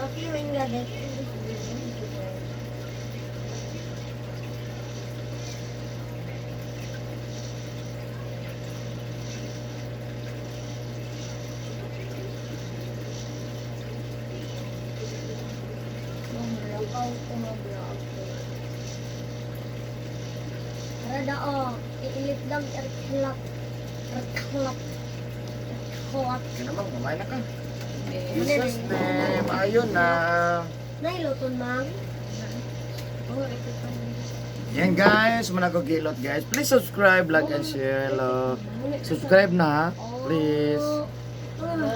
Coffee ring ga get in this video. Mamulakaw ko mablog ko. Tara dao, iilip lang erklap. Erklap. Erklap. Sige naman, kumain na ka. Jesus name, ayun na. Nailuton, ma'am. Oh, ito pa. Yan guys, managogilot guys. Please subscribe, like and share. Hello. Subscribe na, ha? Please. Oh.